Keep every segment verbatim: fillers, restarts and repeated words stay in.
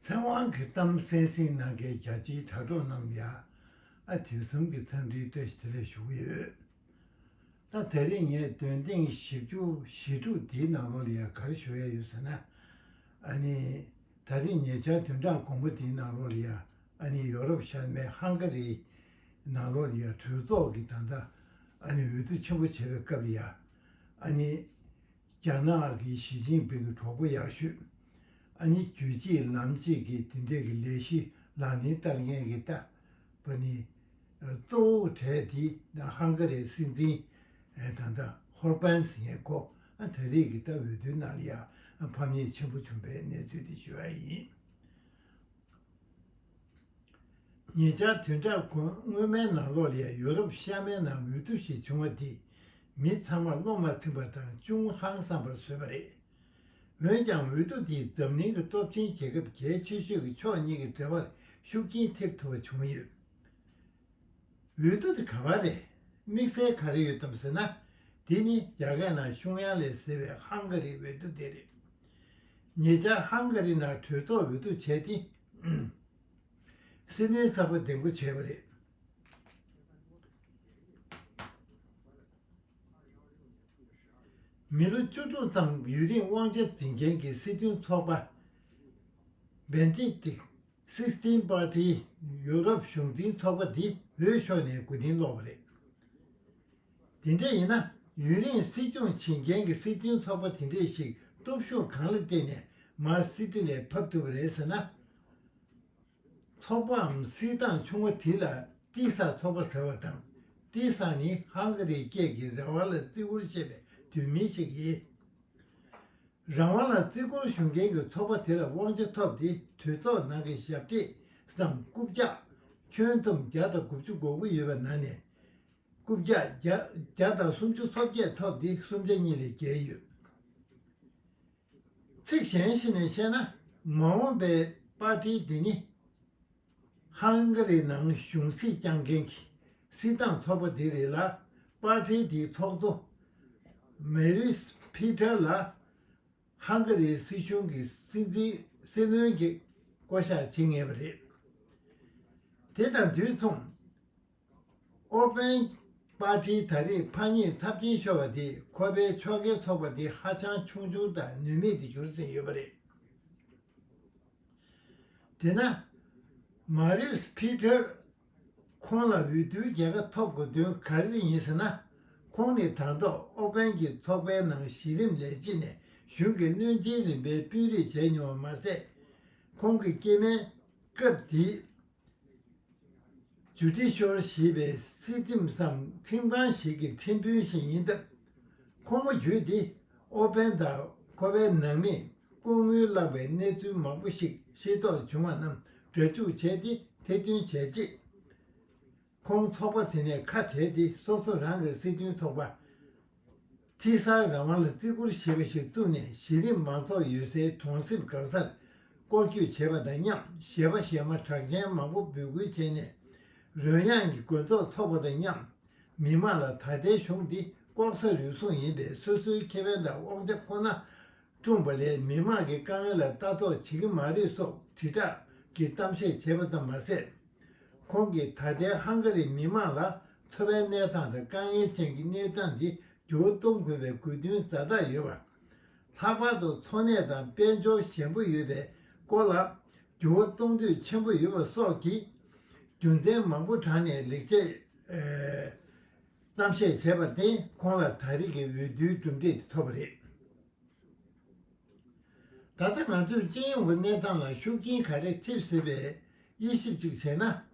ཚེ་དབང་གི་གཏམ་གསན་གཟིགས་གནང་མཁན་རྒྱ་ཆེའི་དྲ་གྲོགས་རྣམས་ལ་ཡང་ཨ་དུས་གསུམ་གྱི་འཚམས་འདྲིའི་བཀྲ་ཤིས་བདེ་ལེགས་ཞུ་གི་ཡོད། ད་དེ་རིང་ངས་འདོན་ཐེངས་བཞི་བཅུ་ཞེ་དྲུག་འདིའི་ནང་ལོགས་ལ་ཡང་ག་རེ་ཞུ་ཡ་ཡོད་ཟེར་ན། ཨ་ནི་ད་རིང་ཉེ་ཆར་བདུན་ཕྲག་གོང་མ་འདིའི་ནང་ལོགས་ལ་ཡང་ཨ་ནི་ཡོ་རོབ་ཤར་མའི་ཧང་ག་རིའི་ནང་ལོགས་ལ་ཡང་གྲོས་ཚོགས་ཀྱི་ད་ལྟ་ཨ་ནི་འོས་བསྡུ་ཆེན་པོ་བྱེད་པའི་སྐབས་ལ་ཡང་ཨ་ནི། རྒྱ་ནག་གི་ཞི་ཅིན་ཕིང་གི་གྲོགས་པོ་ཡག་ཤོས། ཨ་ནི་རྒྱུད་གཅིག་ལམ་གཅིག་གི་དེ་འདྲས་ཀྱི་ལས་གཞི་ལག་ལེན་བསྟར་མཁན་གྱི་ལྟ་བ་ནི། གཙོ་བོ་གྲས་དེ་ཧང་ག་རིའི་སྲིད་འཛིན་ད་ལྟ་ཧོར་པན་ཟེར་མཁན་ཁོ་ཨ་ད་རེས་ཀྱི་ལྟ་འོས་བསྡུའི་ནང་ལ་ཡང་ཕམ་ཉེས་ཆེན་པོ་བྱུང་པའི་གནས་ཚུལ་དེ་ཞུ་བ་ཡིན། ཉེ་ཆར་བདུན་ཕྲག་གོང་སྔོན་མའི་ནང་ལོགས་ལ་ཡང་ཡོ་རོབ་ཤར་མའི་ནང་འོས་བསྡུ་ཞིག་བྱུང་བ་འདིས་མི་ཚང་མར་བློ་མ་ཚིམ་པ་དང་ཅུང་ཧང་སངས་པར་བཟོས་པ་རེད། འོན་ཀྱང་འོས་བསྡུ་འདིས་འཛམ་གླིང་གི་སྟོབས་ཆེན་རྒྱལ་ཁབ་གལ་ཆེ་ཤོས་ཀྱི་ཕྱོགས་གཉིས་ཀྱི་འབྲེལ་བར་ཤུགས་རྐྱེན་ཐེབས་ཐུབ་པ་བྱུང་ཡོད། འོས་བསྡུ་དེ་ག་པར་རེད། དམིགས་བསལ་ག་རེ་ཡོད་དམ་ཟེར་ན། འདི་ནི་རྒྱ་སྐད་ནང་ཤུང་ཡང་ལེ་ཟེར་བའི་ཧང་ག་རིའི་འོས་བསྡུ་དེ་རེད། ཉེ་ཆར་ཧང་ག་རི་ནང་གྲོས་ཚོགས་འོས་བསྡུ་བྱས་ཏེ། སྲིད་བློན་གསར་པ་འདེམས་བསྐོ་བྱས་པ་རེད། མི་ལོ་བཅུ་དྲུག་ཙམ་ཡུན་རིང་དབང་ཆ་འཛིན་མཁན་གྱི་སྲིད་དོན་ཚོགས་པ་Benedict Sixteen Party ཡོ་རོབ་གཞུང་འཛིན་ཚོགས་པ་འདི་འོས་ཤོར་ནས་མགོ་རྟིང་སློག་པ་རེད། དེ་འདྲ་ཡིན་ན་ཡུན་རིང་སྲིད་སྐྱོང་བྱེད་མཁན་གྱི་སྲིད་དོན་ཚོགས་པ་དེ་འདྲས་ཤིག་སྟོབས་ཤུགས་གང་ལ་བརྟེན་ནས་མར་སྲིད་དོན་ལས་ཕབ་ཐུབ་པ་རེད་ཟེར་ན། ཚོགས་པའམ་སྲིད་ཏང་ཆུང་བ་དེ་ལ་ཏི་ས་ཚོགས་པ་ཟེར་བ་དང་། ཏི་ས་ནི་ཧང་ག་རིའི་སྐད་ཀྱི་རང་དབང་ལ་བརྩི་བཀུར་བྱེད་པའི་བསྡུས་མིང་ཞིག་ཡིན། རང་དབང་ལ་བརྩི་བཀུར་ཞུ་མཁན་གྱི་ཚོགས་པ་དེ་ལ་དབང་ཆ་ཐོབ་སྟེ་གྲོས་ཚོགས་ནང་གི་ཞབས་སྟེགས་སམ་རྐུབ་བཀྱག་ཁྱོན་བསྡོམས་བརྒྱ་དང་དགུ་བཅུ་གོ་དགུ་ཡོད་པ་ནང་ནས། རྐུབ་བཀྱག་བརྒྱ་བརྒྱ་དང་སུམ་ཅུ་སོ་བརྒྱད་ཐོབ་སྟེ་སུམ་ཆ་གཉིས་ལས་བརྒལ་ཡོད། ཚིག་གཞན་ཞིག་ནས་བཤད་ན། མ་འོངས་པའི་པར་ཊི་འདི་ནི་ཧང་ག་རི་ནང་གཞུང་སྲིད་བསྐྱངས་མཁན་གྱི་སྲིད་ཏང་ཚོགས་པ་འདི་རེད་ལ། པར་ཊི་འདིའི་ཚོགས་གཙོ་མེ་རིས་ཕི་ཐར་ལ་ཧང་ག་རིའི་སྲིད་གཞུང་གི་སྲིད་འཛིན་སྲིད་བློན་གྱི་བསྐོ་གཞག་བྱེད་ངེས་པ་རེད། དེ་དང་དུས་མཚུངས། ཨོར་པན་པར་ཊིའི་ད་རེས་ཕམ་ཉེས་ཚབས་ཆེན་ཤོར་བ་དེས་ཁོ་པའི་ཕྱོགས་འགལ་ཚོགས་པ་དེ་ཧ་ཅང་ཆུང་ཆུང་དང་ནུས་མེད་དུ་གྱུར་ཟིན་ཡོད་པ་རེད། དེས་ན། མ་རིས་ཕི་ཐར་ཁོང་ལ་འོས་བསྡུའི་རྒྱལ་ཁ་ཐོབ་དགོས་དོན་ག་རེ་ཡིན་ཟེར་ན། ཁོང་ནི་དང་ཐོག་ཨོར་པན་གྱི་ཚོགས་པའི་ནང་གཞི་རིམ་ལས་བྱེད་ནས་གཞུང་གི་བློན་ཆེན་རིམ་པའི་དཔོན་རིགས་བྱས་མྱོང་བ་མ་ཟད། ཁོང་གི་སྐྱེས་དམན་སྐབས་དེའི་ཇུ་ཏི་ཤོར་ཞེས་པའི་སྲིད་ཁྲིམས་སམ་ཁྲིམས་ཁང་ཞིག་གི་ཁྲིམས་དཔོན་ཞིག་ཡིན་སྟབས། ཁོང་མོ་བརྒྱུད་དེ་ཨོ་པན་དང་ཁོ་པའི་ནང་མིས་ལྐོག་དངུལ་བསླངས་པའི་གནས་ཚུལ་མང་པོ་ཞིག་ཤེས་རྟོགས་བྱུང་བ་རྣམས་སྒྲ་འཇུག་བྱས་ཏེ་ཐེར་འདོན་བྱས་རྗེས། ཁོང་ཚོགས་པ་དེ་ནས་ཁ་བྲལ་ཏེ་སོ་སོ་རང་གི་སྲིད་དོན་ཚོགས་པ། ཊི་སར་རང་དབང་ལ་བརྩི་བཀུར་ཞེས་པ་ཞིག་བཙུགས་ནས་གཞི་རིམ་མང་ཚོགས་ཡོད་སའི་གྲོང་གསེབ་གང་སར་སྐོར་སྐྱོད་བྱས་པ་དང་མཉམ། གཞས་པ་གཞས་མ་གྲགས་ཅན་མང་པོ་འབོད་སྐུལ་བྱས་ནས། རོལ་དབྱངས་ཀྱི་དགོན་ཚོགས་ཚོགས་པ་དང་མཉམ། མི་མང་ལ་ད་ལྟའི་གཞུང་འདི་ལྐོག་ཟ་རུལ་སུངས་ཡིན་པས་སོ་སོའི་ཁེ་ཕན་དང་དབང་ཆ་ཁོ་ན་བསྐྲུན་པ་ལས་མི་མང་གི་དཀའ་ངལ་ལ་ལྟ་རྟོག་བྱེད་ཀྱི་མ་རེད་སོགས་དྲིལ་བསྒྲགས་ཀྱི་གཏམ་བཤད་བྱས་པ་ཙམ་མ་ཟད། ཁོང་གིས་ད་ལྟའི་ཧང་ག་རིའི་མི་མང་ལ་འཚོ་བའི་གནས་སྟངས་དང་དཀའ་ངལ་ཅན་གྱི་གནས་སྟངས་འདི་འགྱུར་བ་གཏོང་དགོས་པའི་དགོས་འདུན་ཛ་དྲག་ཡོད་པ། ལྷག་པར་དུ་འཚོ་གནས་དང་དཔལ་འབྱོར་ཞན་པོ་ཡོད་པའི་སྐོར་ལ་འགྱུར་བ་གཏོང་འདོད་ཆེན་པོ་ཡོད་པ་སོགས་ཀྱི་རྒྱུ་མཚན་མང་པོ་དྲངས་ནས་ལེགས་བྱས་གཏམ་བཤད་བྱས་པར་བརྟེན་ཁོང་ལ་ད་རེས་ཀྱི་འོས་བསྡུའི་གྲུབ་འབྲས་དེ་ཐོབ་པ་རེད། ད་ལྟ་ང་ཚོས་སྤྱི་ཡོངས་ཀྱི་གནས་སྟངས་ལ་ཤུགས་རྐྱེན་ག་རེ་ཐེབས་སྲིད་པའི་དབྱེ་ཞིབ་ཅིག་བྱས་ན།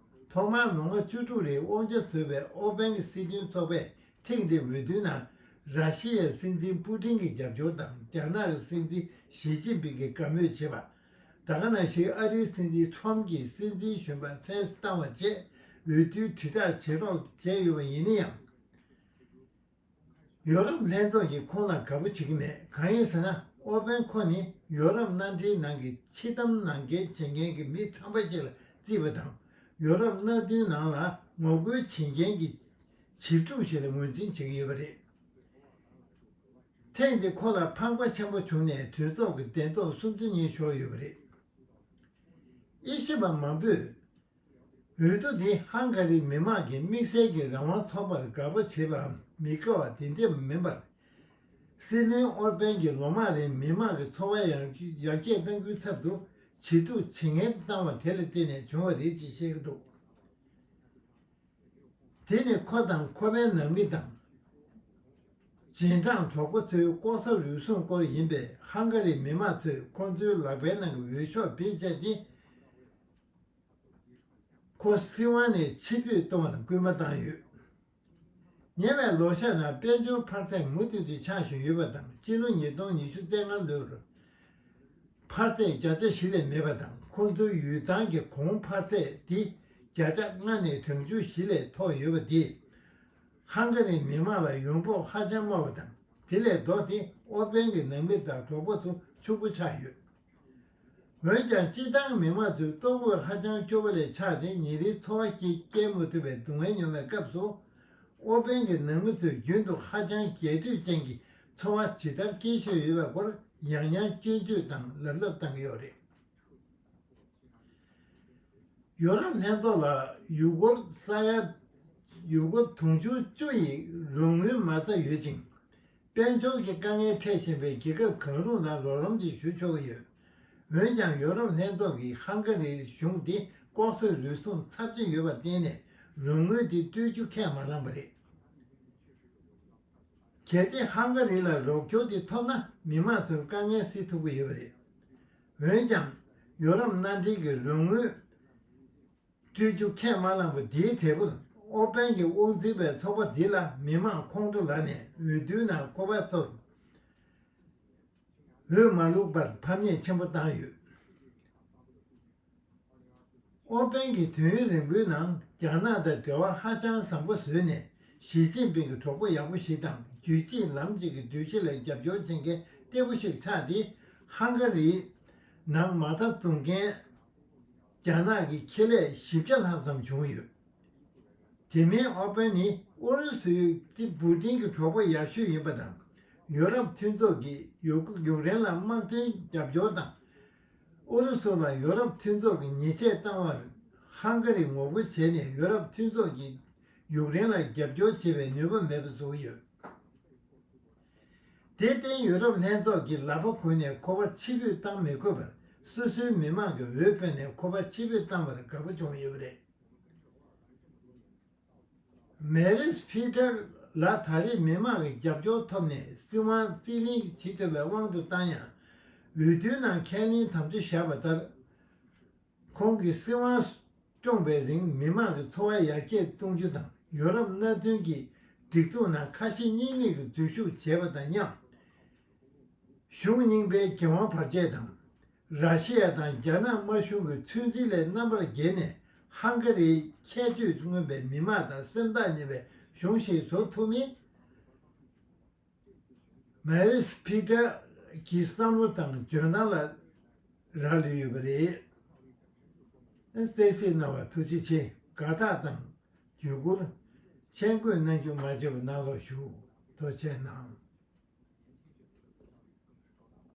ཐོག་མར་ལོ་ངོ་བཅུ་དྲུག་རིང་དབང་ཆ་ཟུར་བའི་ཨོ་པན་གྱི་སྲིད་དོན་ཚོགས་པས་ཐེངས་འདིའི་འོས་བསྡུའི་ནང་། ར་ཤི་ཡའི་སྲིད་འཛིན་པུ་ཏིན་གྱི་རྒྱབ་སྐྱོར་དང་རྒྱ་ནག་གི་སྲིད་འཛིན་ཞི་ཅིན་ཕིང་གིས་དགའ་མོས་བྱེད་པ། ད་ག་ནང་བཞིན་ཨ་རིའི་སྲིད་འཛིན་ཁྲོམ་གྱིས་སྲིད་འཛིན་གཞོན་པ་ཕེན་སི་བཏང་བ་བཅས་འོས་བསྡུའི་དྲིལ་བསྒྲགས་བྱེད་རོགས་བྱས་ཡོད་པ་ཡིན་ན་ཡང་། ཡོ་རོབ་ལྷན་ཚོགས་ཀྱིས་ཁོང་ལ་དགའ་པོ་བྱེད་ཀྱི་མེད། གང་ཡིན་ཟེར་ན། ཨོ་པན་ཁོ་ནི་ཡོ་རོབ་མནའ་འབྲེལ་ནང་གི་ཕྱི་གཏམ་ནང་འགེལ་བྱེད་མཁན་གྱི་མི་ཁྲམ་པ་ཞིག་ལ་བརྩིས་པ་དང་། ཡོ་རོབ་མནའ་མཐུན་ནང་ལ་ངོ་རྒོལ་བྱེད་མཁན་གྱི་བྱིས་ཕྲུག་ཞིག་ལ་ངོས་འཛིན་བྱེད་ཀྱི་ཡོད་པ་རེད། ཐེངས་འདི་ཁོ་ལ་ཕངས་པ་ཆེན་པོ་བྱུང་ནས་གྲོས་ཚོགས་ཀྱི་གདན་ཐོབ་སུམ་ཆ་གཉིས་ཤོར་ཡོད་པ་རེད། དབྱེ་ཞིབ་པ་མང་པོས། འོས་བསྡུ་འདི་ཧང་ག་རིའི་མི་དམངས་ཀྱིས་དམིགས་བསལ་གྱི་རང་དབང་ཐོབ་པར་དགའ་པོ་བྱེད་པའམ་མི་དགའ་བ་དེ་འདྲ་མིན་པར། སྲིད་བློན་ཨོར་པན་གྱིས་ལོ་མང་རིང་མི་དམངས་ཀྱི་འཚོ་བ་ཡར་ཡར་རྒྱས་གཏང་རྒྱུའི་ཚབ་ཏུ་ཇེ་སྡུག་ཇེ་ངན་དུ་བཏང་བ་དེ་ལ་བརྟེན་ནས་བྱུང་བ་རེད་ཅེས་བཤད་ཀྱི་འདུག་དེ་ནི་ཁོ་དང་ཁོ་པའི་ནང་མི་དང་། རྗེས་འབྲང་གྲོགས་པོ་ཚོའི་ལྐོག་ཟ་རུལ་སུངས་སྐོར་ཡིན་པས། ཧང་ག་རིའི་མི་དམངས་ཚོས་ཁོ་ཚོའི་ལག་པའི་ནང་གི་འོས་ཤོག་བེད་སྤྱད་དེ། ཁོ་སྲིད་དབང་ནས་ཕྱིར་འབུད་གཏོང་བར་སྐུལ་མ་བཏང་ཡོད། ཉེ་བའི་ལོ་ཤས་ནང་དཔལ་འབྱོར་འཕར་ཚད་མུ་མཐུད་དུ་ཆག་བཞིན་ཡོད་པ་དང་། སྤྱི་ལོ་ཉིས་སྟོང་ཉི་ཤུ་རྩ་ལྔ་ལོར་འཕར་ཚད་བརྒྱ་ཆ་བཞི་ལས་མེད་པ་དང་། ཁོ་ཚོའི་ཡུལ་ཐང་གི་གོང་འཕར་ཚད་དེ་བརྒྱ་ཆ་ལྔ་ནས་གྲངས་ཆུང་བཞི་ལས་མཐོ་ཡོད་པ་དེས་ཧང་ག་རིའི་མི་དམངས་ལ་ཡོང་འབབ་ཧ་ཅང་དམའ་བ་དང་། དེ་ལས་ལྡོག་སྟེ་ཨོར་པན་གྱི་ནང་མི་དང་གྲོགས་པོ་ཚོ་ཕྱུག་པོ་ཆགས་ཡོད། འོན་ཀྱང་། སྤྱིར་བཏང་མི་དམངས་ཚོས་ལྟོ་གོས་ཧ་ཅང་སྐྱོ་པོ་ལས་ཆགས་ཏེ། ཉིན་རེའི་འཚོ་བ་སྐྱེལ་སྐྱེལ་མ་ཐུབ་པའི་སྡུག་བསྔལ་མྱོང་བའི་སྐབས་སུ། ཨོར་པན་གྱི་ནང་མི་ཚོས་རྒྱུན་དུ་ཧ་ཅང་རྒྱས་སྤྲོས་ཅན་གྱི་འཚོ་བ་ཇི་ལྟར་སྐྱེལ་བཞིན་ཡོད་པའི་སྐོར་ཡང་ཡང་སྐྱོན་བརྗོད་དང་ལབ་ལབ་བཏང་གི་ཡོད་རེད། ཡོ་རོབ་ལྷན་ཚོགས་ལ་ཡུ་གུར་ས་ཡ། ཡུ་གུར་དུང་ཕྱུར་བཅུ་ཡི་རོགས་དངུལ་མ་རྩ་ཡོད་ཅིང་། དཔལ་འབྱོར་གྱི་དཀའ་ངལ་འཕྲད་བཞིན་པའི་རྒྱལ་ཁབ་གང་རུང་ལ་རོགས་རམ་དེ་ཞུ་ཆོག་གི་ཡོད། འོན་ཀྱང་། ཡོ་རོབ་ལྷན་ཚོགས་ཀྱིས་ཧང་ག་རིའི་གཞུང་དེ་ལྐོག་ཟ་རུལ་སུངས་ཚབས་ཆེ་ཡོད་པར་བརྟེན་ནས། རོགས་དངུལ་དེ་སྤྲོད་རྒྱུ་ཁས་མ་བླངས་པ་རེད། གལ་ཏེ་ཧང་ག་རི་ལ་རོགས་སྐྱོར་དེ་ཐོབ་ན། མི་དམངས་ཚོར་དཀའ་ངལ་སེལ་ཐུབ་ཀྱི་ཡོད་པ་རེད། འོན་ཀྱང་། ཡོ་རོབ་མནའ་འབྲེལ་གྱི་རོགས་དངུལ་སྤྲོད་རྒྱུ་ཁས་མ་བླངས་པ་དེའི་འབྲས་བུར། ཨོར་པན་གྱི་དབང་འཛིན་པའི་ཚོགས་པ་འདི་ལ་མི་དམངས་ཁོང་ཁྲོ་ལངས་ནས། འོས་བསྡུའི་ནང་ཁོ་པ་ཚོར་འོས་མ་བླུགས་པར་ཕམ་ཉེས་ཆེན་པོ་བཏང་ཡོད། ཨོར་པན་གྱིས་དུས་ཡུན་རིང་པོའི་ནང་རྒྱ་ནག་དང་འབྲེལ་བ་ཧ་ཅང་བཟང་པོ་བཟོས་ནས། ཞི་ཅིན་ཕིང་གི་གྲོགས་པོ་ཡག་པོ་ཞིག་དང་། རྒྱུད་གཅིག་ལམ་གཅིག་གི་འགྲུལ་བཞུད་ལ་རྒྱབ་སྐྱོར་བྱེད་མཁན་ལྟེ་བོ་ཞིག་ཆགས་ཏེ། ཧང་ག་རིའི་ནང་མ་རྩ་བཙུགས་མཁན་རྒྱ་ནག་གི་ཁེ་ལས་བཞི་བརྒྱ་ལྷག་ཙམ་བྱུང་ཡོད། དེ་མིན། ཨོར་པན་ནི་ཨུ་རུ་སུའི་ཏི་པུ་ཏིན་གྱི་གྲོགས་པོ་ཡག་ཤོས་ཡིན་པ་དང་། ཡོ་རོབ་མཐུན་ཚོགས་ཀྱིས་ཡུ་ཡུཀ་རེན་ལ་དམག་དོན་རྒྱབ་སྐྱོར་དང་། ཨུ་རུ་སུ་ལ་ཡོ་རོབ་མཐུན་ཚོགས་ཀྱིས་ཉེས་ཆད་བཏང་བར་ཧང་ག་རི་ངོ་རྒོལ་བྱས་ནས། ཡོ་རོབ་མཐུན་ཚོགས་ཀྱིས་ཡུཀ་རེན་ལ་རྒྱབ་སྐྱོར་བྱེད་པའི་ནུས་པ་མེད་པ་བཟོ་གི་ཡོད། དེར་བརྟེན། ཡོ་རོབ་ལྷན་ཚོགས་ཀྱིས་ལག་པ་གུག་ནས་ཁོ་པ་ཕྱིར་འབུད་བཏང་མི་དགོས་པར། སོ་སོའི་མི་དམངས་ཀྱི་འོས་བཏོན་ནས་ཁོ་པ་ཕྱིར་འབུད་བཏང་བར་དགའ་པོ་བྱུང་ཡོད་པ་རེད། མེ་རིས་ཕི་ཏར་ལགས་ད་རེས་མི་དམངས་ཀྱི་རྒྱབ་སྐྱོར་ཐོབ་ནས། སྲིད་དབང་རྩིས་ལེན་བྱེད་ཐུབ་པའི་དབང་དུ་བཏང་ཡང་། འོས་བསྡུའི་ནང་ཁས་ལེན་དམ་བཅའ་བཞག་པ་ལྟར། ཁོང་གིས་སྲིད་དབང་སྐྱོང་བའི་རིང་མི་དམངས་ཀྱི་འཚོ་བ་ཡར་རྒྱས་གཏོང་རྒྱུ་དང་། ཡོ་རོབ་མནའ་མཐུན་གྱི་སྒྲིག་འཛུགས་ནང་ཁ་ཞེ་གཉིས་མེད་ཀྱི་འཛུལ་ཞུགས་བྱས་པ་དང་མཉམ། གཞུང་རྙིང་པའི་འགན་དབང་བར་ཆད་དང་། ར་ཤི་ཡ་དང་རྒྱ་ནག་དམར་གཞུང་གི་ཚོད་འཛིན་ལས་རྣམ་པར་རྒྱལ་ནས། ཧང་ག་རིའི་ཁྱད་ཆོས་མངོན་པའི་མི་དམངས་དང་སེམས་ཐག་ཉེ་བའི་གཞུང་ཞིག་བཟོ་ཐུབ་མིན། མེ་རིས་ཕི་ཏར་གྱི་བསམ་བློ་དང་འཇོན་ཐང་ལ་རག་ལུས་ཡོད་པ་རེད། གསན་གཟིགས་གནང་བར་ཐུགས་རྗེ་ཆེ། དགའ་རྟགས་དང་བརྒྱུད་སྐུར་མཆན་འགོད་གནང་རྒྱུ་མ་བརྗེད་པ་གནང་རོགས་ཞུ། ཐུགས་རྗེ་གནང་།